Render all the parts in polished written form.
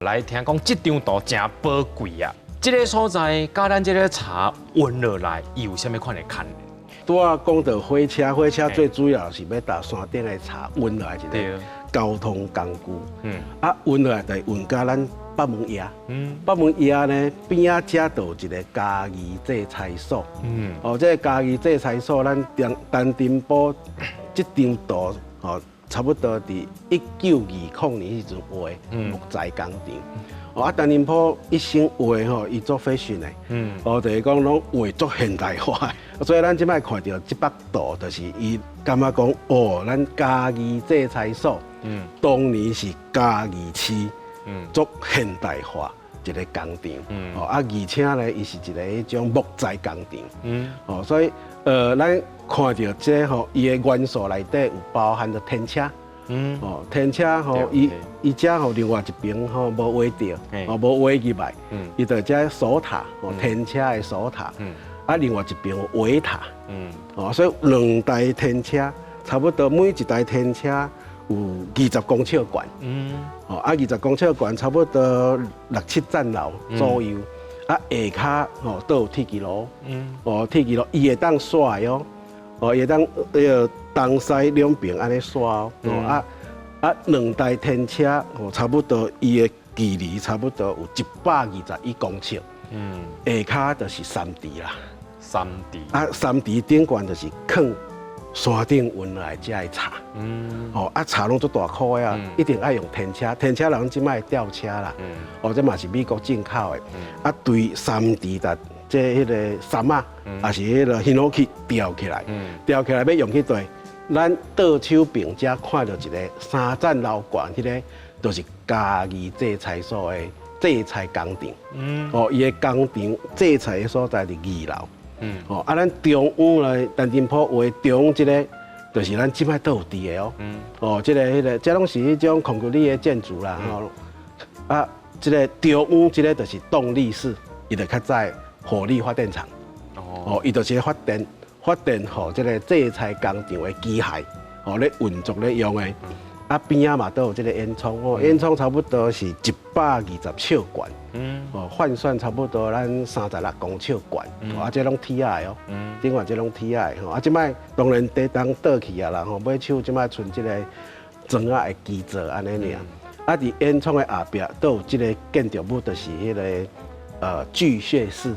來聽講，這張圖誠寶貴啊！這个所在佮咱這个茶運落來，伊有啥物款的牽連？拄仔講到火車，火車最主要是欲踏山頂的茶運落來一个交通工具。啊，運落來就運到咱北門驛。北門驛呢邊仔遮就有一个嘉義製材所。哦，這个嘉義製材所，咱陳澄波這張圖，哦，差不多佇1920年彼陣畫木材工廠。哦，啊，陳澄波一生畫吼，伊做 fashion 的，哦，就是講攏畫足現代化的，所以咱這擺看著這幅圖，就是伊感覺講，哦，咱嘉義製材所，當年是嘉義市，足現代化一个工廠，哦，啊，而且呢，伊是一个彼種木材工廠，哦，所以，咱看著這吼，伊的元素內底有包含著天車。哦，天車吼，伊遮吼另外一邊吼無畫著，哦無畫入來，伊就遮鎖塔，哦天車的鎖塔，啊另外一邊有尾塔，哦所以兩台天車差不多每一台天車有20公尺懸，哦啊20公尺懸差不多六七層樓左右，啊下跤吼都有鐵枝路，哦鐵枝路伊會當徙的哦。哦，會當彼个東西兩邊按呢徙哦，啊啊，兩台天車哦，差不多伊的距離差不多有121公尺。下跤就是三池啦。三池。啊，三池頂懸就是囥山頂運來遮的茶。哦，啊茶攏足大箍的啊，一定愛用天車，天車人這擺吊車啦。哦，這嘛是美國進口的。啊，對三池的。這彼个杉仔，抑是彼个ヒノキ吊起來，吊起來欲用去佗？咱倒手邊遮看著一个三層樓懸，彼个就是嘉義製材所的製材工廠。哦，伊的工廠製材的所在佇二樓。哦，啊，咱中央來陳澄波畫中央這个，就是咱這擺都有佇的哦。哦，這个彼个，這攏是彼種孔格力的建築啦。吼，啊，這个中央這个就是動力室，伊就較早火力發電廠，哦，伊就是發電，發電予這个製材工廠的機械，哦咧運作咧用的。啊邊仔嘛都有這个煙囪，哦，煙囪差不多是120尺懸，哦，換算差不多咱36公尺懸，啊，這攏鐵仔的哦，頂懸這攏鐵仔的吼，啊，這擺當然地動倒去啊啦，吼，尾手這擺賰這个磚仔的基座按呢爾，啊，佇煙囪的後壁都有這个建築物，就是彼个聚穴室。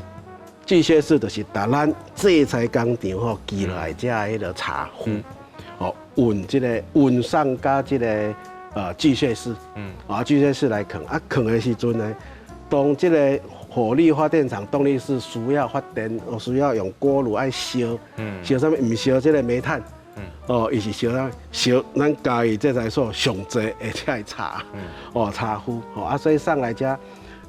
聚穴室就是共咱製材工廠吼寄落來遮彼个茶粉，哦運這个運送到這个聚穴室，啊聚穴室來囥，啊囥的時陣呢，當這个火力發電廠動力室需要發電，需要用鍋爐愛燒，燒啥物？毋燒這个煤炭，哦，伊是燒啥？燒咱嘉義製材所上濟的這个茶，哦茶麩，哦啊所以送來遮。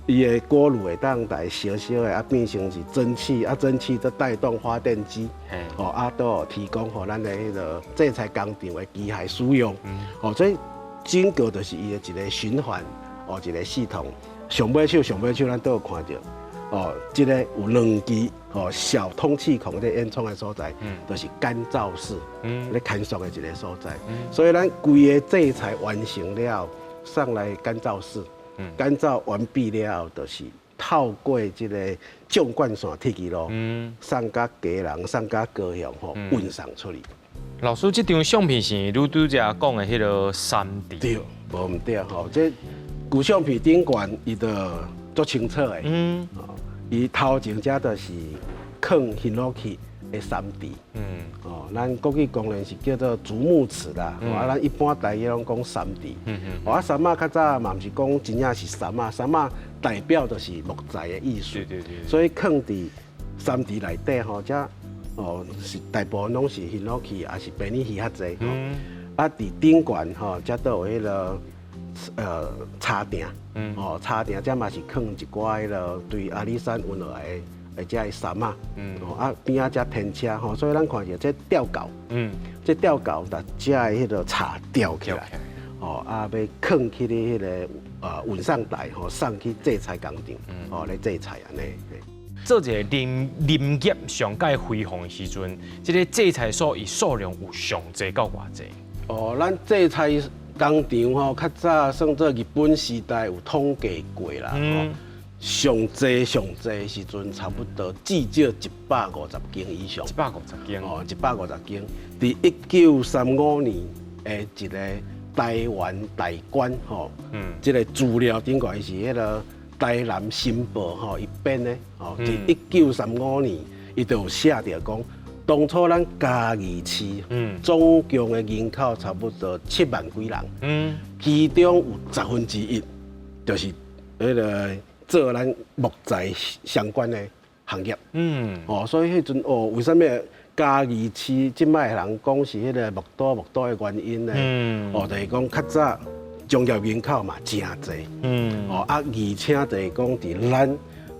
伊的鍋爐會當來燒燒的，啊變成是蒸汽，啊蒸汽則帶動發電機，哦啊都有提供予咱的彼个製材工廠的機械使用，哦所以整個就是伊的一个循環，哦一个系統。上尾手上尾手咱都有看著，哦這个有兩支哦小通氣孔咧煙囪的所在，就是乾燥室，咧乾縮的一个所在。所以咱規个製材完成了，送來乾燥室。乾燥完畢了後，就是透過這个縱貫線鐵枝路，送到基隆，送到高雄吼，運送出去。老師，這張相片是你拄才講的彼个三池？對，無毋對吼。這舊相片頂懸伊就足清楚的。伊頭前遮就是囥ヒノキ的三池。哦，咱國語當然是叫做竹木池啦。啊，咱一般台語攏講三池。哦，啊，杉仔較早嘛毋是講真正是杉仔，杉仔代表就是木材的意思。所以囥佇三池內底吼，遮哦是大部分攏是ヒノキ，抑是白尼魚較濟。啊，佇頂懸吼，遮都有彼个茶埕。哦，茶埕遮嘛是囥一寡彼个對阿里山運落來的。或者杉仔，哦啊邊仔遮天車吼，所以咱看著這吊轎，這吊轎共遮的彼个茶吊起來，哦啊欲囥去咧彼个運送台吼，送去製材工廠，哦咧製材按呢。做一个林業上蓋輝煌的時陣，這个製材所伊數量有上濟到偌濟？哦，咱製材工廠吼，較早算做日本時代有統計過啦。上濟上濟時陣，差不多至少150間以上。150間。哦，一百五十間。佇1935年的一個台灣大觀吼，這個資料頂懸是彼個台南新報吼，伊編的吼，佇1935年，伊就有寫著講，當初咱嘉義市總共的人口差不多7萬幾人，其中有1/10就是彼個做咱木材相關的行業。哦，所以彼陣哦，為啥物嘉義市這擺人講是彼個木都木都的原因呢？哦，就是講較早工業人口嘛誠濟。哦啊，而且就是講佇咱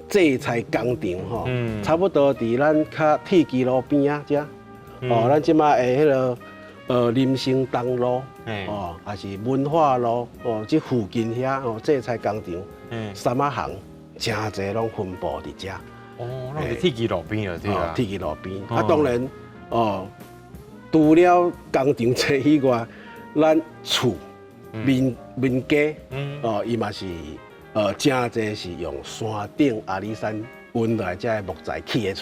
製材工廠吼，差不多佇咱較鐵支路邊仔遮，哦，咱這擺的彼個林森東路，哦，抑是文化路，哦，這附近遐哦，製材工廠，三仔行誠濟攏分布佇遮。哦，攏佇鐵支路邊啊，對啊。鐵支路邊。啊，當然，哦，除了工廠這以外，咱厝民民家，哦，伊嘛是，誠濟是用山頂阿里山運來這个木材起的厝。